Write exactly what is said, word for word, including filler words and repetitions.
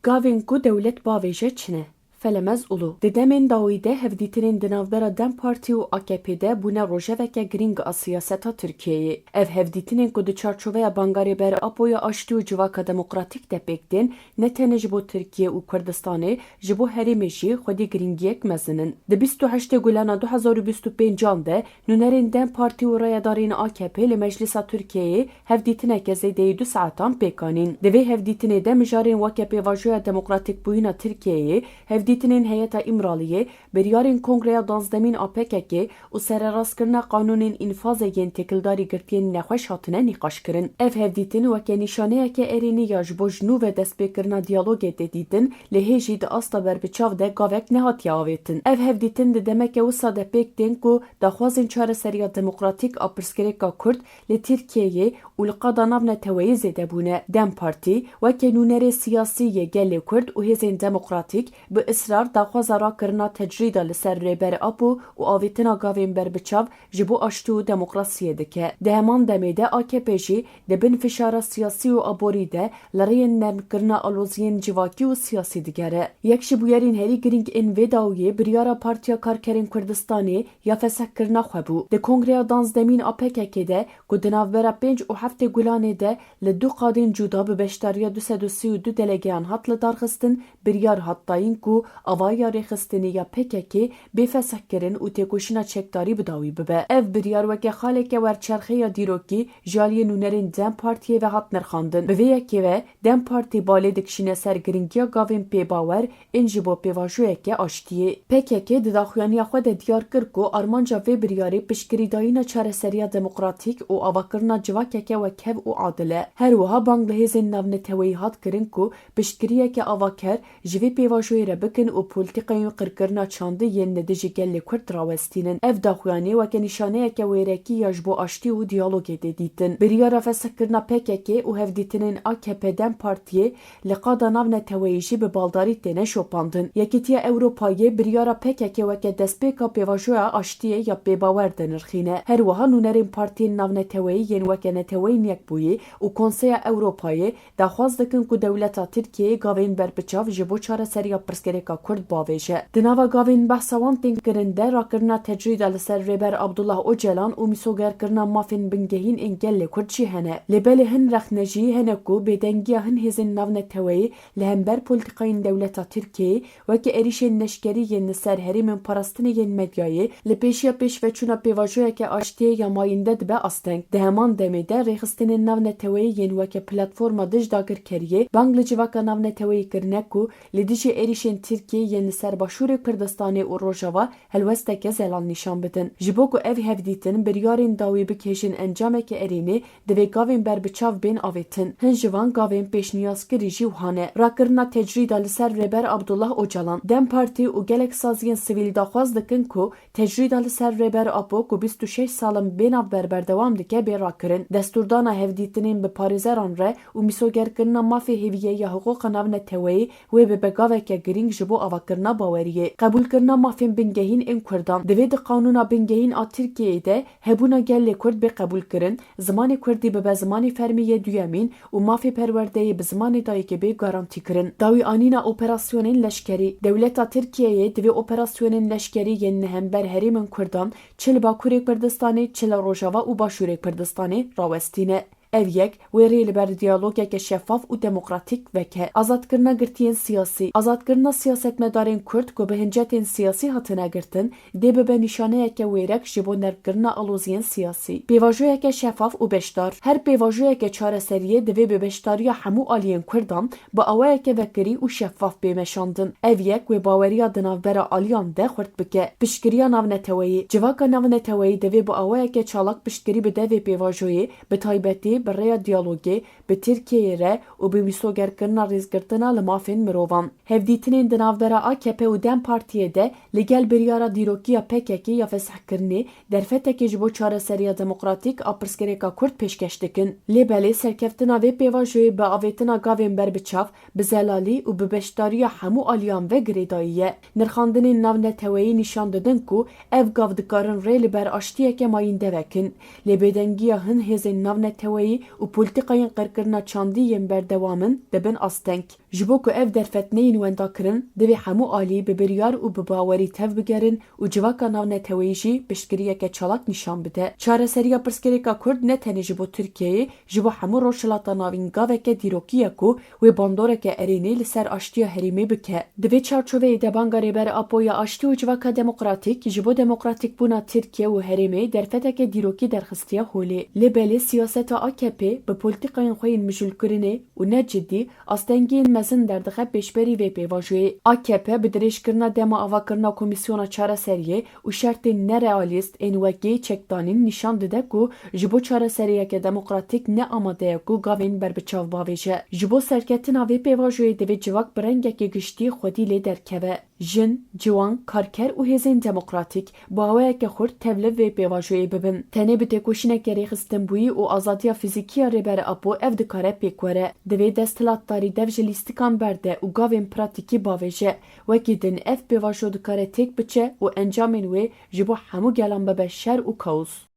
Gavên ku dewlet bavêje çi ne? Felemez Ulu. Di demên dawî de hevdîtinên di navbera DEM Partî û AKPê de bûne rojeveke girîng a siyaseta Tirkiyeyê. Ev hevdîtinên ku di çarçoveya bangarê Ber Apo ya aştî û civaka demokratîk de pêk tên, ne tenê ji bo Tirkiye û Kurdistanê, ji bo herêmê jî xwedî girîngiyek mezin in. Di bîst û heştê Gulana du hezar û bîst û pêncan de nûnerên DEM Partî û rayedarên AKP li Meclisa Tirkiyeyê hevdîtineke zêdeyî du saetan pêk anîn. Di vê hevdîtinê de mijarên weke pêvajoya demokratîkbûyîna Tirkiyeyê, hevdîtinên Heyeta Îmraliyê, biryarên Kongreya Danzdemîn a PKK û sererastkirina qanûnên înfazê yên têkildarî girtiyên nexweş hatine nîqaşkirin. Ev hevdîtin weke nîşaneyeke erênî ya ji bo ji nû ve destpêkirina diyalogê tê dîtin, lê hê jî di asta berbiçav de gavek nehatiye avêtin. Ev hevdîtin di demeke wisa de pêk tên ku daxwazên çareseriya demokratîk a pirsgirêka Kurd li Tirkiyeyê û li qada navneteweyî zêde bûne. DEM Partî, weke nûnerê siyasî yê gelê Kurd û hêzên demokratîk, bi israr daxwaza rakirina tecrîda li ser Rêber Apo û avêtina gavên berbiçav ji bo aştî û demokrasiyê dike. Di heman demê de AKP jî di bin fişara siyasî û aborî de li rêyên nermkirina aloziyên civakî û siyasî digere. Yek ji bûyerên herî girîng ên vê dawiyê biryara Partiya Karkerên Kurdistanê ya fesehkirina xwe bû. Di Kongreya Danzdemîn a PKK de ku di navbera pênc û heftê Gulanê de li du qadên cuda bi beşdariya du sed û sî û du delegeyan hat lidarxistin, biryar hat dayîn ku avaya rêxistinê ya PKK bê fesihkirin û têkoşîna çekdarî bi dawî bibe. Ev biryar weke xaleke werçerxê ya dîrokî ji aliyê nûnerên DEM Partiyê ve hat nirxandin. Bi vê yekê ve DEM Partî balê dikişîne ser girîngiya gavên pêbawer ên ji bo pêvajoyeke aştiyê. PKK di daxuyaniya xwe de diyar kir ku armanca vê biryarê piştgirîdayîna çareseriya demokratîk û avakirina civakeke wekhev û adil e. Her wiha bang li hêzên navneteweyî hat kirin ku piştgiriyeke avaker ji vê pêvajoyê re bikin û polîtîkayên qirkirina çandî yên li dijî gelê Kurd rawestînin. Ev daxuyanî weke nîşaneyeke wêrekî ya ji bo aştî û diyalogê tê dîtin. Biryara fesihkirina PKK û hevdîtinên AKP DEM Partiyê li qada navneteweyî jî bi baldarî têne şopandin. Yekîtiya Ewropayê biryara PKK weke destpêka pêvajoya aştiyê ya pêbawer dinirxîne. Her wiha nûnerên partiyên navneteweyî yên weke Neteweyên Yekbûyî û Konseya Ewropayê daxwaz dikin ku dewleta Tirkiyeyê gavên berbiçav ji bo çareseriya pirsgirêka Kurd bavêje. Di nava gavên behsa wan tên kirin de rakirina tecrîda li ser Rêber Abdullah Ocalan û mîsogerkirina mafên bingehîn ên gelê Kurd jî hene. Lê belê hin rexne jî hene ku bêdengiya hin hêzên navneteweyî li hember polîtîkayên dewleta Tirkiyeyê weke êrîşên leşkerî yên li ser herêmên parastinê yên medyayê li pêşiya pêşveçûna pêvajoyeke aştiyê ya mayînde dibe asteng. Di heman demê de rêxistinên navneteweyî yên weke platforma dij dagirkeriyê bang li civaka navneteweyî kirine ku li dijî êrîşên Tirkiyê yên li ser Başûrê Kurdistanê û Rojava helwesteke zelal nîşan bidin. Ji bo ku ev hevdîtin biryarên dawî bikêjin encameke erênî, divê gavên berbiçav bên avêtin. Hin ji van gavên pêşniyazkirî jî wiha ne. Rakirina tecrîda li ser Rêber Abdullah Ocalan. DEM Partî û gelek saziyên sivîl daxwaz dikin ku tecrîda li ser Rêber Apo ku bîst û şeş sal in bê navber berdewam dike bê rakirin. Destûrdana hevdîtinên bi parêzeran re û mîsogerkirina mafê hêviyê ya hiqûqa navneteweyî wê bibe gaveke girîng ji bo avakirina baweriyê. Qebûlkirina mafên bingehîn ên Kurdan. Divê di Qanûna Bingehîn a Tirkiyeyê de hebûna gelê Kurd bê qebûlkirin, zimanê Kurdî bibe zimanê fermî yê duyemîn û mafê perwerdeyê bi zimanê dayikê bê garantîkirin. Dawîanîna operasyonên leşkerî. Dewleta Tirkiyeyê divê operasyonên leşkerî yên li hember herêmên Kurdan, çi li Bakurê Kurdistanê, çi li Rojava û Başûrê Kurdistanê rawestîne. Ev yek wê rê li ber diyalogeke şefaf û demokratîk veke. Azadkirina girtiyên siyasî. Azadkirina siyasetmedarên Kurd ku bi hincetên siyasî hatine girtin, dê bibe nîşaneyeke wêrek ji bo nermkirina aloziyên siyasî. Pêvajoyeke şefaf û beşdar. Her pêvajoyeke çareseriyê divê bi beşdariya hemû aliyên Kurdan bi awayeke vekirî û şefaf bê meşandin. Ev yek wê baweriya di navbera aliyan de xurt bike. Piştgiriya navneteweyî. Civaka navneteweyî divê bi awayeke çalak piştgirî bide vê pêvajoyê, bi taybetî bi rêya diyalogê, bi Tirkiyeyê re û bi mîsogerkirina rêzgirtina li mafên mirovan. Hevdîtinên di navbera AKP û DEM Partiyê de li gel biryara dîrokî ya PKK ya fesihkirinê derfetekê ji bo çareseriya demokratîk a pirsgirêka Kurd pêşkeş dikin. Lê belê serkeftina vê pêvajoyê bi avêtina gavên berbiçav, bi zelalî û bi beşdariya hemû aliyan ve girêdayî ye. Nirxandinên navneteweyî nîşan didin ku ev gav dikarin rê li ber aştiyeke mayînde vekin. Lê bêdengiya hin hêzên navneteweyî û polîtîkayên qirkirina çandî yên berdewam in dibin asteng. Ji bo ku ev derfet neyên wendakirin, divê hemû alî bi biryar û bi bawerî tevbigerin û civaka navneteweyî jî piştgiriyeke çalak nîşan bide. Çareseriya pirsgirêka Kurd ne tenê ji bo Tirkiyeyê, ji bo hemû Rojhilata Navîn gaveke dîrokî ye ku wê bandoreke erênî li ser aştiya herêmê bike. Di vê çarçoveyê de banga Rêber Apo ya aştî û civaka demokratîk ji bo demokratîkbûna Tirkiye û herêmê derfeteke dîrokî derxistiye holê. Lê belê siyaseta A K P bi polîtîkayên xwe yên mijûlkirinê û ne cidî, astengiyên mezin derdixe pêşberî vê pêvajoyê. A K P bi dirêjkirina dema avakirina Komîsyona Çareseriyê û şertên nerealîst ên wekî çekdanîn nîşan dide ku ji bo çareseriyeke demokratîk ne amade ye ku gavên berbiçav bavêje. Ji bo serketina vê pêvajoyê divê civak bi rengekî giştî xwedî lê derkeve. Jin, ciwan, karker û hêzên demokratîk bi awayeke xurt tevliv vê pêvajoyê bibin. Tenê bi têkoşîneke rêxistinbûyî û azadiya fîzîkî ya Rêber Apo ev dikare pêk were. Divê desthilatdarî dev ji lîstikan berde û gavên pratîkî bavêje. Wekî din ev pêvajo dikare têk biçe û encamên wê ji bo hemû gelan bibe şer û kaos.